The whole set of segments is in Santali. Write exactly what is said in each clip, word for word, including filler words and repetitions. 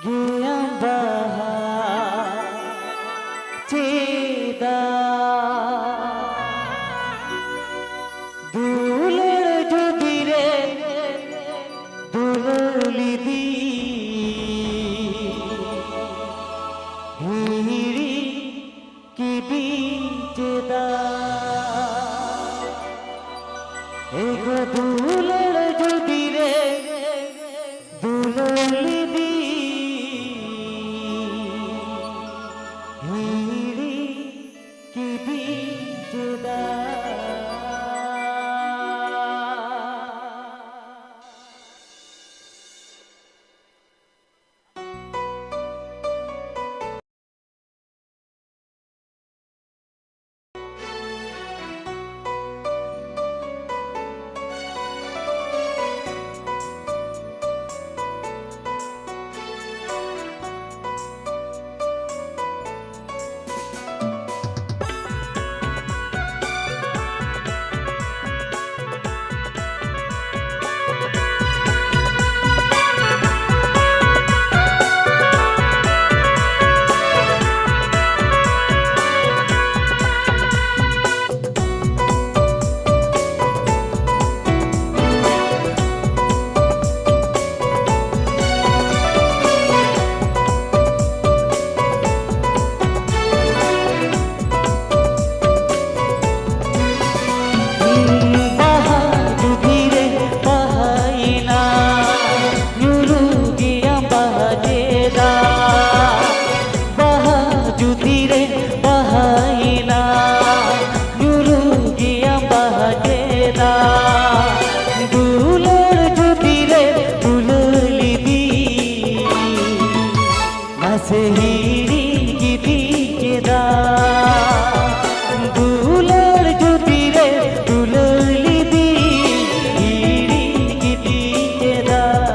ᱜᱮᱭᱟᱢ ᱵᱟᱦᱟ ᱪᱮᱫᱟᱜ? ᱫᱩᱞᱟᱹᱲ ᱡᱩᱫᱤ ᱨᱮ ᱫᱩᱞᱟᱹᱲ ᱞᱤᱫᱤ, ᱦᱤᱲᱤᱧ ᱠᱤᱫᱤᱧ ᱪᱮᱫᱟᱜ? ᱮᱜᱳ ᱫᱩᱞᱟᱹᱲ ᱡᱩᱫᱤ ᱨᱮ ᱫᱩᱞᱟᱹᱲ ᱞᱤᱫᱤ, ᱦᱤᱲᱤᱧ ᱠᱤᱫᱤᱧ ᱪᱮᱫᱟᱜ? ᱵᱟᱦᱟ ᱡᱩᱫᱤ ᱨᱮ ᱵᱟᱦᱟᱭᱮᱱᱟ, ᱧᱩᱨᱩ ᱜᱮᱭᱟᱢ ᱵᱟᱦᱟ ᱪᱮᱫᱟᱜ? ᱵᱟᱦᱟ ᱡᱩᱫᱤ ᱨᱮ ᱵᱟᱦᱟᱭᱮᱱᱟ, ᱧᱩᱨᱩ ᱜᱮᱭᱟᱢ ᱵᱟᱦᱟ ᱪᱮᱫᱟᱜ? ᱫᱩᱞᱟᱹᱲ ᱡᱩᱫᱤ ᱨᱮ ᱫᱩᱞᱟᱹᱲ ᱞᱤᱫᱤ, ᱢᱟᱥᱮ ᱦᱤᱲᱤᱧ ᱠᱤᱫᱤᱧ ᱪᱮᱫᱟᱜ? ᱫᱩᱞᱟᱹᱲ ᱡᱩᱫᱤ ᱨᱮ ᱫᱩᱞᱟᱹᱲ ᱞᱤᱫᱤ, ᱦᱤᱲᱤᱧ ᱠᱤᱫᱤᱧ ᱪᱮᱫᱟᱜ?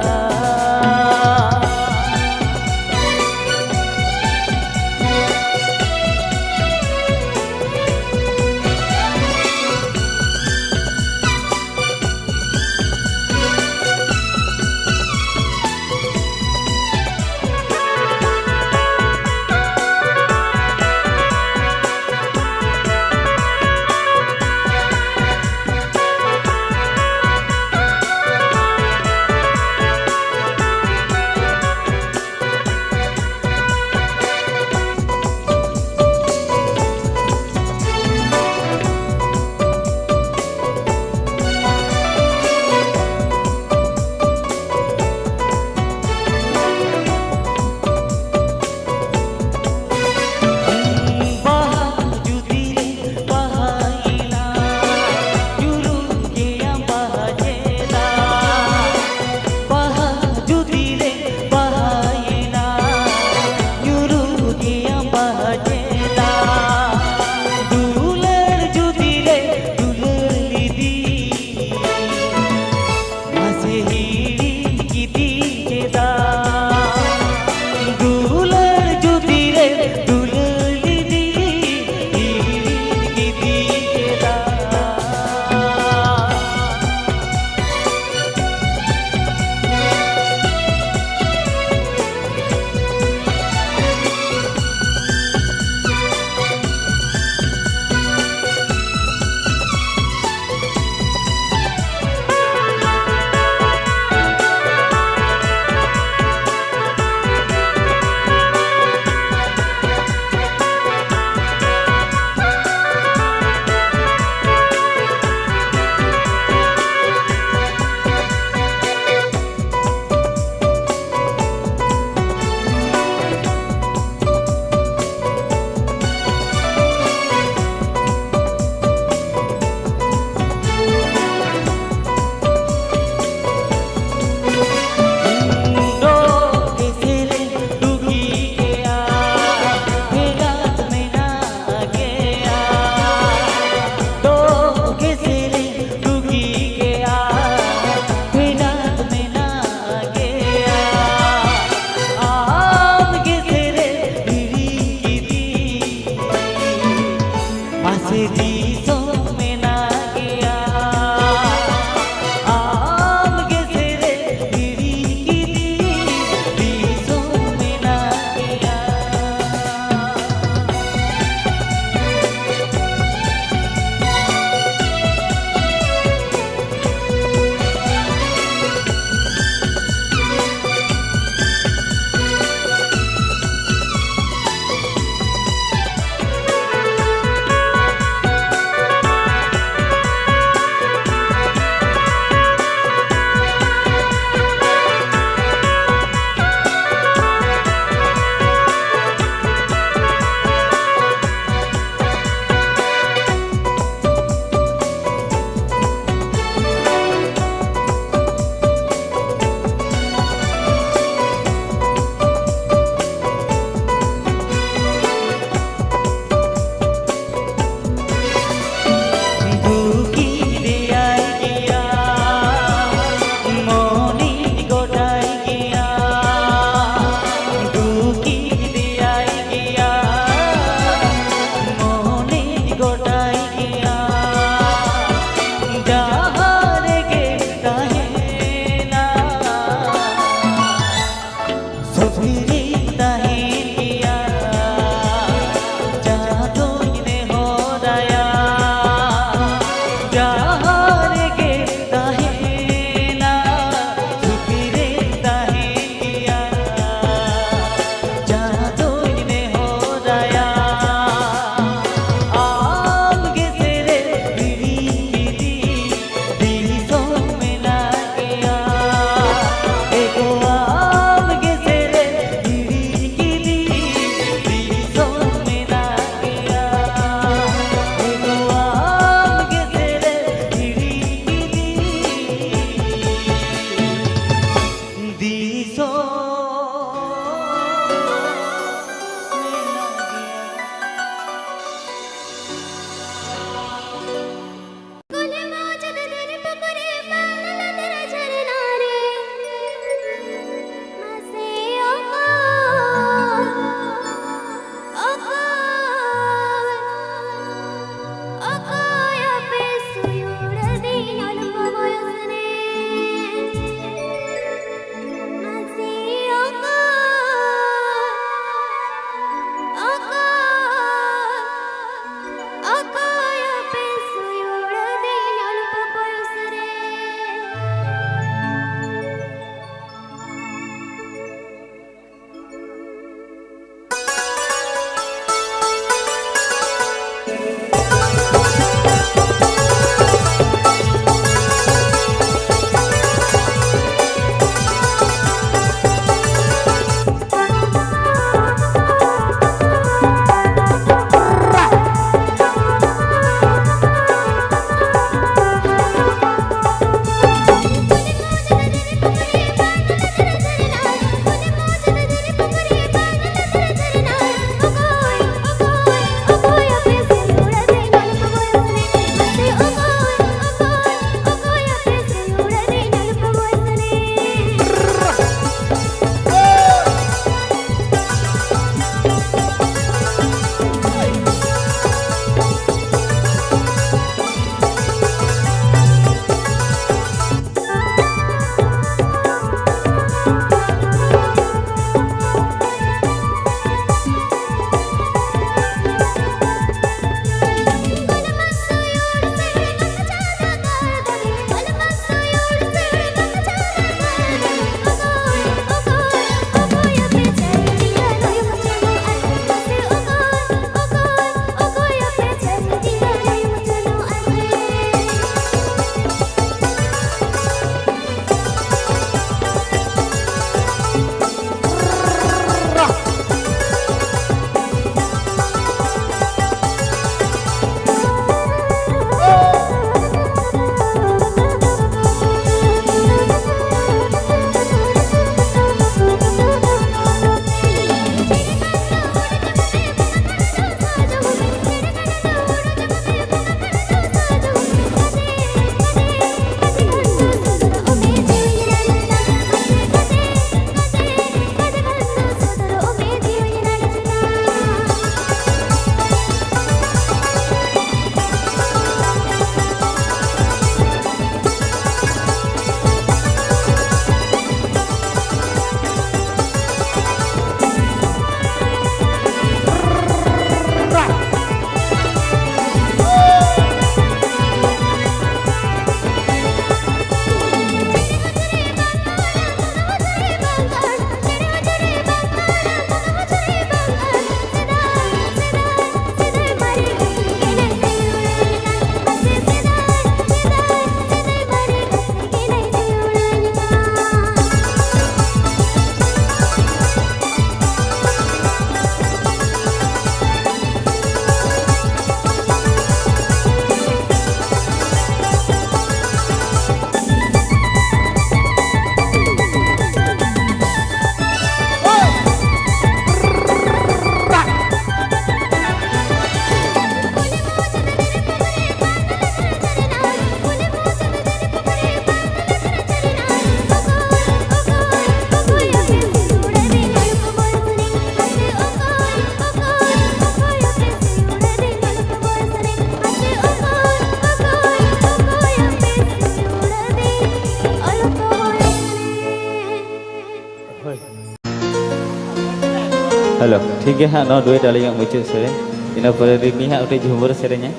ᱦᱮᱞᱳ, ᱴᱷᱤᱠ ᱜᱮᱭᱟ ᱦᱟᱸᱜ, ᱱᱚᱣᱟ ᱰᱩᱭᱮᱴ ᱟᱹᱞᱤᱧᱟᱜ ᱢᱩᱪᱟᱹᱫ ᱥᱮᱨᱮᱧ᱾ ᱤᱱᱟᱹ ᱯᱚᱨᱮ ᱨᱤᱢᱤ ᱦᱟᱸᱜ ᱢᱤᱫᱴᱮᱡ ᱡᱷᱩᱢᱩᱨ ᱮ ᱥᱮᱨᱮᱧᱟ᱾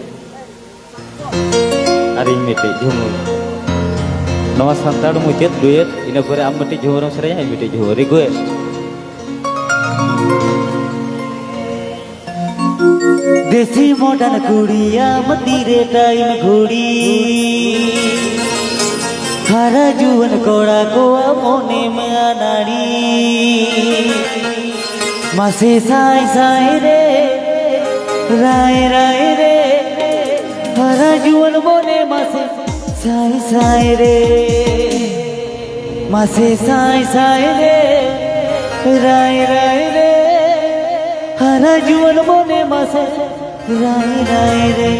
ᱟᱨ ᱤᱧ ᱢᱤᱫᱴᱮᱡ ᱡᱷᱩᱢᱩᱨ᱾ ᱱᱚᱣᱟ ᱥᱟᱱᱛᱟᱲ ᱢᱩᱪᱟᱹᱫ ᱰᱩᱭᱮᱴ, ᱤᱱᱟᱹ ᱯᱚᱨᱮ ᱟᱢ ᱢᱤᱫᱴᱮᱡ ᱡᱷᱩᱢᱩᱨ ᱮᱢ ᱥᱮᱨᱮᱧᱟ, ᱤᱧ ᱢᱤᱫᱴᱮᱡ ᱡᱷᱩᱢᱩᱨ᱾ ᱨᱤᱠᱩᱭᱮᱥᱴ᱾ ᱫᱮᱥᱤ ᱢᱚᱰᱟᱨᱱ ᱠᱩᱲᱤ ᱟᱢ ᱛᱤᱨᱮ ᱴᱟᱭᱤᱢ ᱜᱷᱩᱲᱤ, ᱦᱟᱨᱟ ᱡᱩᱣᱟᱹᱱ ᱠᱚᱲᱟ ᱠᱚᱣᱟᱜ ᱢᱚᱱᱮᱢ ᱟᱱᱟᱲᱤ᱾ ᱢᱟᱥᱮ ᱥᱟᱭ ᱥᱟᱭ ᱨᱮ, ᱨᱟᱭ ᱨᱟᱭ ᱨᱮ, ᱦᱟᱨᱟ ᱡᱩᱣᱟᱹᱱ ᱢᱚᱱᱮ ᱢᱟᱥᱮ ᱥᱟᱭ ᱥᱟᱭ ᱨᱮ, ᱢᱟᱥᱮ ᱥᱟᱭ ᱥᱟᱭ ᱨᱮ, ᱨᱟᱭ ᱨᱟᱭ ᱨᱮ, ᱦᱟᱨᱟ ᱡᱩᱣᱟᱹᱱ ᱢᱚᱱᱮ ᱢᱟᱥᱮ ᱨᱟᱭ ᱨᱟᱭ ᱨᱮ᱾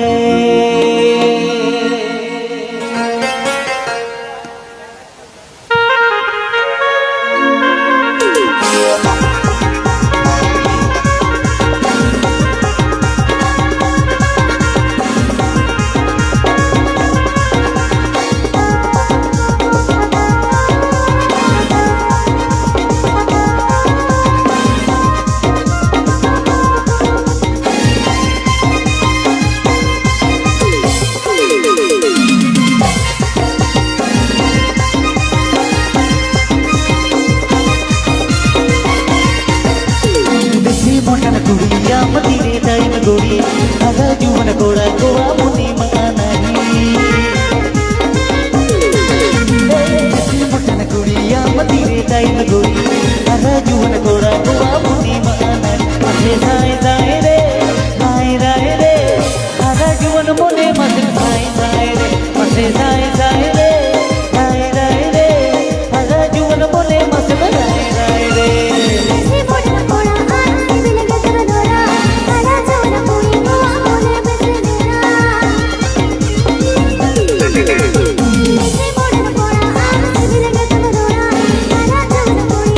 ᱫᱮᱥᱤ ᱢᱚᱰᱟᱨᱱ ᱠᱩᱲᱤᱭᱟᱜ ᱢᱟᱹᱛᱤ ᱨᱮ ᱴᱟᱭᱤᱢ ᱜᱷᱩᱲᱤ, ᱦᱟᱨᱟ ᱡᱩᱣᱟᱹᱱ ᱠᱚᱲᱟ ᱠᱚᱣᱟᱜ ᱢᱚᱱᱮ ᱢᱟ ᱟᱱᱟᱦᱤ᱾ ᱫᱮᱥᱤ ᱢᱚᱰᱟᱨᱱ ᱠᱩᱲᱤᱭᱟᱜ ᱢᱟᱹᱛᱤ ᱨᱮ ᱴᱟᱭᱤᱢ ᱜᱷᱩᱲᱤ, ᱦᱟᱨᱟ ᱡᱩᱣᱟᱹᱱ ᱠᱚᱲᱟ ᱠᱚᱣᱟᱜ ᱢᱚᱱᱮ ᱢᱟ ᱟᱱᱟᱦᱤ᱾ ᱢᱟᱥᱮ ᱥᱟᱭ ᱥᱟᱭ ᱨᱮ, ᱦᱟᱭ ᱨᱟᱭ ᱨᱮ, ᱦᱟᱨᱟ ᱡᱩᱣᱟᱹᱱ ᱢᱚᱱᱮ ᱢᱟᱥᱮ ᱥᱟᱭ ᱥᱟᱭ ᱨᱮ, ᱢᱟᱥᱮ ᱥᱟᱭ ᱥᱟᱭ ᱨᱮ, ᱨᱟᱭ ᱨᱟᱭ ᱨᱮ, ᱦᱟᱨᱟ ᱡᱩᱣᱟᱹᱱ ᱢᱚᱱᱮ ᱢᱟᱥᱮ ᱨᱟᱭ ᱨᱟᱭ ᱨᱮ᱾ ᱫᱮᱥᱤ ᱢᱚᱰᱟᱨᱱ ᱠᱚᱲᱟ ᱟᱨ ᱥᱤᱵᱤᱞ ᱜᱮ ᱛᱚᱵᱮ ᱫᱚᱨᱟ, ᱦᱟᱨᱟ ᱡᱩᱣᱟᱹᱱ ᱠᱩᱲᱤ ᱠᱚᱣᱟᱜ ᱢᱚᱱᱮ ᱵᱮᱥ ᱰᱮᱨᱟ᱾ ᱫᱮᱥᱤ ᱢᱚᱰᱟᱨᱱ ᱠᱚᱲᱟ ᱟᱨ ᱥᱤᱵᱤᱞ ᱜᱮ ᱛᱚᱵᱮ ᱫᱚᱨᱟ, ᱦᱟᱨᱟ ᱡᱩᱣᱟᱹᱱ ᱠᱩᱲᱤ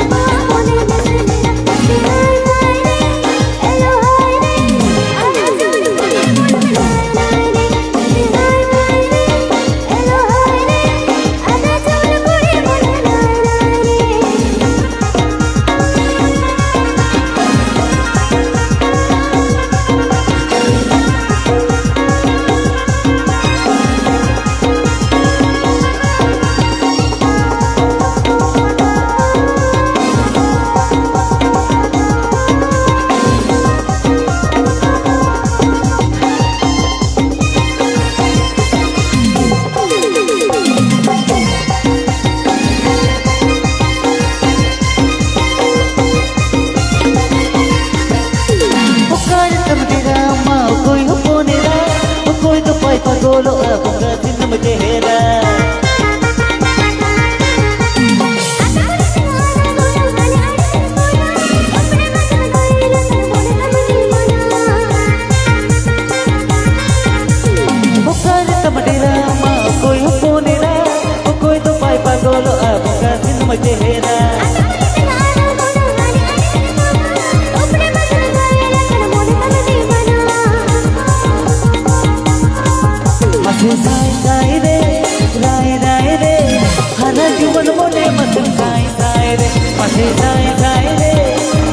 ᱨᱟᱭ ᱨᱟᱭ ᱨᱮ,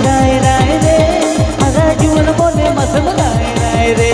ᱨᱟᱭ ᱨᱟᱭ ᱨᱮ, ᱦᱟᱨᱟ ᱡᱩᱣᱟᱹᱱ ᱢᱚᱱᱮ ᱢᱟᱥᱮᱢ ᱨᱟᱭ ᱨᱟᱭ ᱨᱮ᱾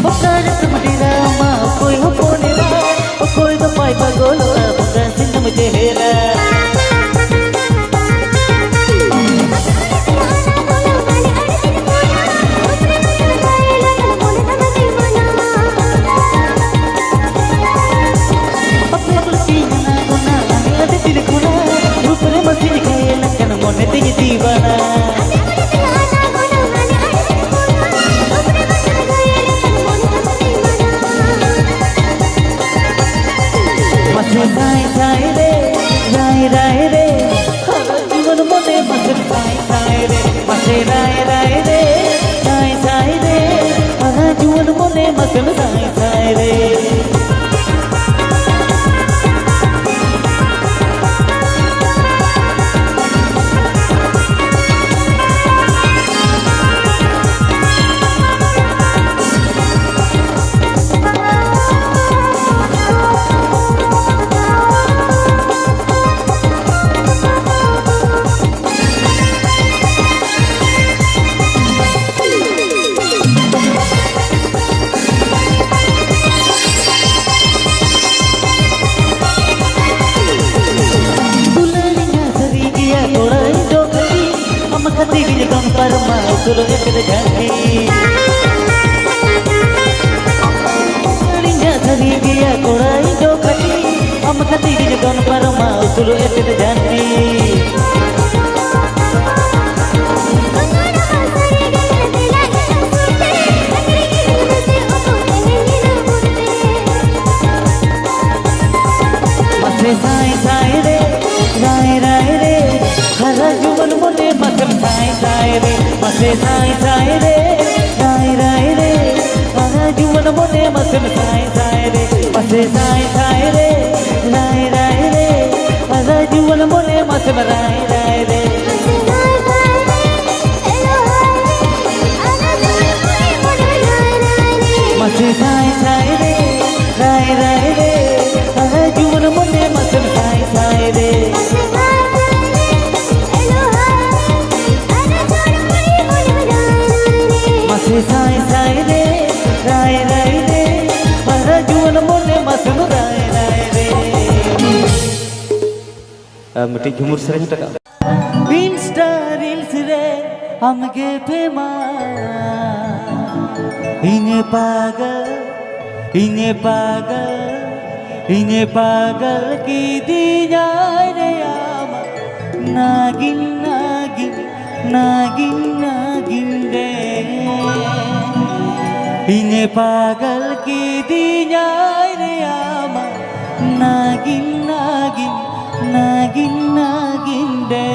ᱚᱠᱟᱨᱮ ᱛᱟᱢ ᱰᱮᱨᱟ ᱢᱟ, ᱚᱠᱚᱭ ᱦᱚᱯᱚᱱ ᱮᱨᱟ, ᱚᱠᱚᱭ ᱫᱚ ᱵᱟᱭ ᱯᱟᱜᱚᱞᱚᱜᱼᱟ, ᱵᱚᱸᱜᱟ ᱥᱤᱱᱟᱹᱢ ᱪᱮᱦᱨᱟ᱾ ᱵᱟᱯᱞᱟ ᱠᱚ ᱞᱟᱹᱠᱛᱤ ᱠᱟᱱᱟ ᱜᱚᱱᱟ, ᱟᱹᱰᱤ ᱫᱤᱱ ᱠᱷᱚᱱᱟᱜ ᱨᱩᱯ ᱨᱮ ᱢᱟᱹᱥᱤ ᱞᱮᱠᱷᱟᱭ ᱞᱮᱠᱟᱱ ᱢᱚᱱᱮ ᱛᱤᱧ ᱫᱤᱣᱟᱱᱟ᱾ ᱢᱟᱥᱮ ᱥᱟᱭ ᱥᱟᱭ ᱨᱮ, ᱨᱟᱭ ᱨᱟᱭ ᱨᱮ, ᱦᱟᱨᱟ ᱡᱩᱣᱟᱹᱱ ᱢᱚᱱᱮ ᱢᱟᱥᱮ ᱥᱟᱭ ᱥᱟᱭ ᱨᱮ, ᱢᱟᱥᱮ ᱨᱟᱭ ᱨᱟᱭ ᱨᱮ, ᱥᱟᱭ ᱥᱟᱭ ᱨᱮ, ᱦᱟᱨᱟ ᱡᱩᱣᱟᱹᱱ ᱢᱚᱱᱮ ᱢᱟᱥᱮ ᱥᱟᱭ ᱥᱟᱭ ᱨᱮ᱾ ᱫᱩᱞᱟᱹᱲᱤᱧ ᱥᱟᱹᱨᱤ ᱜᱮᱭᱟ ᱠᱚᱲᱟ ᱤᱧ ᱫᱚ ᱠᱷᱟᱹᱴᱤ, ᱟᱢ ᱠᱷᱟᱹᱛᱤᱨ ᱤᱧ ᱫᱚᱱ ᱯᱟᱨᱚᱢᱟ ᱩᱥᱩᱞ ᱮᱴᱮᱫ ᱡᱷᱟᱹᱱᱴᱤ᱾ ᱫᱩᱞᱟᱹᱲᱤᱧ ᱥᱟᱹᱨᱤ ᱜᱮᱭᱟ ᱠᱚᱲᱟ ᱤᱧ ᱫᱚ ᱠᱷᱟᱹᱴᱤ, ᱟᱢ ᱠᱷᱟᱹᱛᱤᱨ ᱤᱧ ᱫᱚᱱ ᱯᱟᱨᱚᱢᱟ ᱩᱥᱩᱞ ᱮᱴᱮᱫ ᱡᱷᱟᱹᱱᱴᱤ᱾ ᱥᱟᱭ ᱥᱟᱭ ᱨᱮ, ᱨᱟᱭ ᱨᱟᱭ ᱨᱮ, ᱦᱟᱨᱟ ᱡᱩᱣᱟᱹᱱ ᱢᱚᱱᱮ ᱢᱟᱥᱮᱢ ᱥᱟᱭ ᱥᱟᱭ ᱨᱮ, ᱢᱟᱥᱮ ᱥᱟᱭ ᱥᱟᱭ ᱨᱮ, ᱨᱟᱭ ᱨᱟᱭ ᱨᱮ, ᱦᱟᱨᱟ ᱡᱩᱣᱟᱹᱱ ᱢᱚᱱᱮ ᱢᱟᱥᱮᱢ ᱥᱟᱭ ᱥᱟᱭ ᱨᱮ, ᱢᱟᱥᱮ ᱥᱟᱭ ᱥᱟᱭ ᱨᱮ, ᱨᱟᱭ ᱨᱟᱭ ᱨᱮ, ᱦᱟᱨᱟ ᱡᱩᱣᱟᱹᱱ ᱢᱚᱱᱮ ᱢᱟᱥᱮᱢ ᱨᱟᱭ ᱨᱟᱭ ᱨᱮ᱾ ᱢᱟᱥᱮ ᱥᱟᱭ ᱥᱟᱭ ᱨᱮ, ᱨᱟᱭ ᱨᱟᱭ ᱨᱮ, ᱟᱨ ᱡᱩᱣᱟᱹᱱ ᱢᱚᱱᱮ ᱢᱟᱥᱮ ᱥᱟᱭ ᱥᱟᱭ ᱨᱮ᱾ ᱢᱟᱥᱮ ᱥᱟᱭ ᱥᱟᱭ ᱨᱮ, ᱨᱟᱭ ᱨᱟᱭ ᱨᱮ, ᱟᱨ ᱡᱩᱣᱟᱹᱱ ᱢᱚᱱᱮ ᱢᱟᱥᱮ ᱨᱟᱭ ᱨᱟᱭ ᱨᱮ᱾ ᱟᱨ ᱢᱤᱫᱴᱤᱡ ᱡᱷᱩᱢᱩᱨ ᱥᱮᱨᱮᱧ ᱦᱚᱴᱚ ᱠᱟᱜ ᱢᱮ᱾ Insta reels ᱨᱮ ᱟᱢᱜᱮ ᱯᱷᱮᱢᱟᱥ᱾ ᱤᱧᱮ ᱯᱟᱜᱚᱞ, ᱤᱧᱮ ᱯᱟᱜᱚᱞ, ᱤᱧᱮ ᱯᱟᱜᱚᱞ ᱠᱤᱫᱤᱧᱟᱭ ᱨᱮ ᱟᱢᱟᱜ ᱱᱟᱜᱤᱱ, ᱱᱟᱜᱤᱱ, ᱱᱟᱜᱤᱱ, ᱱᱟᱜᱤᱱ ᱨᱮ᱾ ᱤᱧᱮ ᱯᱟᱜᱚᱞ ᱠᱤᱫᱤᱧᱟᱭ ᱨᱮ ᱟᱢᱟᱜ ᱱᱟᱜᱤᱱ, ᱱᱟᱜᱤᱱ, ᱱᱟᱜᱤᱱ, ᱱᱟᱜᱤᱱ ᱨᱮ᱾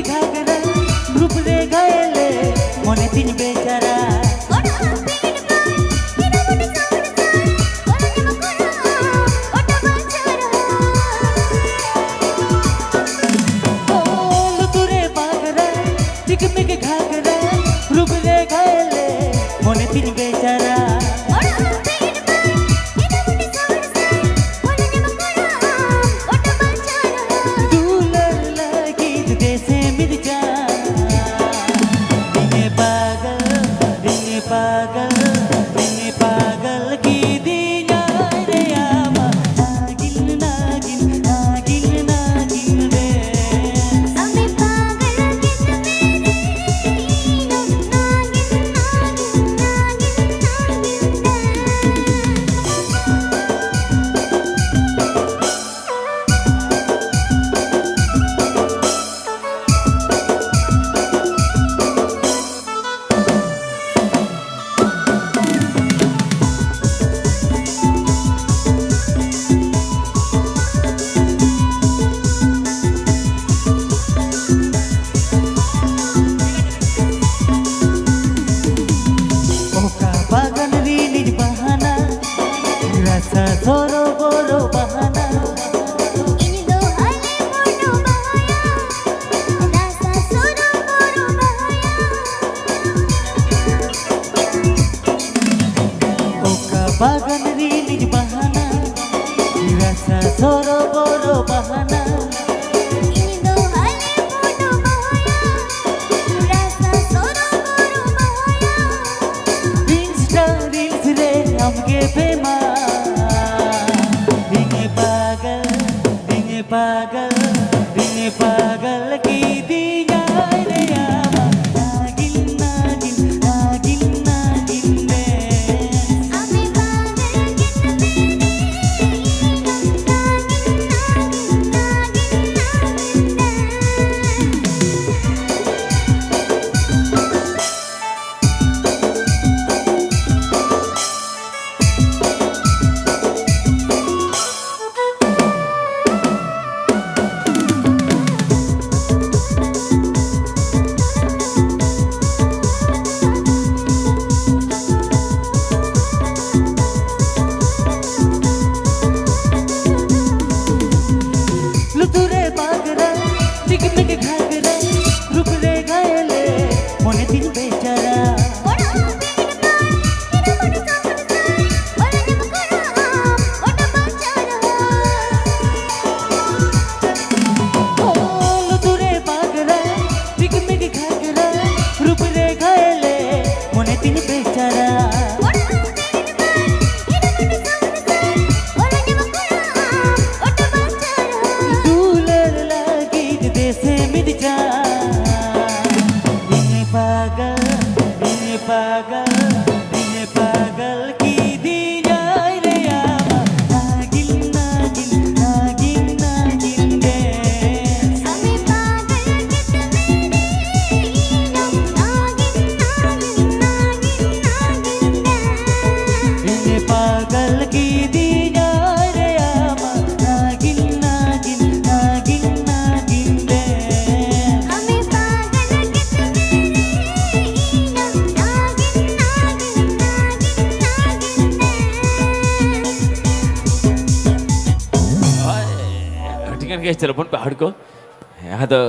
ᱜᱷᱟᱜᱽᱨᱟ ᱨᱩᱯ ᱨᱮ ᱜᱷᱟᱭᱮᱞᱮ ᱢᱚᱱᱮ ᱛᱤᱧ ᱵᱮᱪᱟᱨᱟ᱾ ᱞᱩᱛᱩᱨ ᱨᱮ ᱯᱟᱜᱽᱨᱟ ᱴᱤᱠᱢᱤᱠ ᱜᱷᱟᱜᱽᱨᱟ ᱨᱩᱯ ᱨᱮ ᱜᱷᱟᱭᱮᱞᱮ ᱢᱚᱱᱮ ᱛᱤᱧ ᱵᱮᱪᱟᱨᱟ᱾ ᱫᱩᱞᱟᱹᱲ ᱞᱟᱹᱜᱤᱫ ᱫᱮᱥᱮ ᱢᱤᱫ ᱡᱟᱱ ᱤᱧᱮ ᱯᱟᱜᱚᱞ, ᱤᱧᱮ ᱯᱟᱜᱚᱞ, ᱤᱧᱮ ᱯᱟᱜᱚᱞ ᱠᱤᱫᱤᱧᱟᱭ ᱨᱮ ᱟᱢᱟ᱾ ᱱᱟᱜᱤᱱ, ᱱᱟᱜᱤᱱ, ᱱᱟᱜᱤᱱ, ᱱᱟᱜᱤᱱ ᱨᱮ᱾ ᱜᱮ ᱪᱚᱞᱚ ᱵᱚᱱ ᱯᱮ ᱦᱚᱲ ᱠᱚ᱾ ᱦᱮᱸ, ᱟᱫᱚ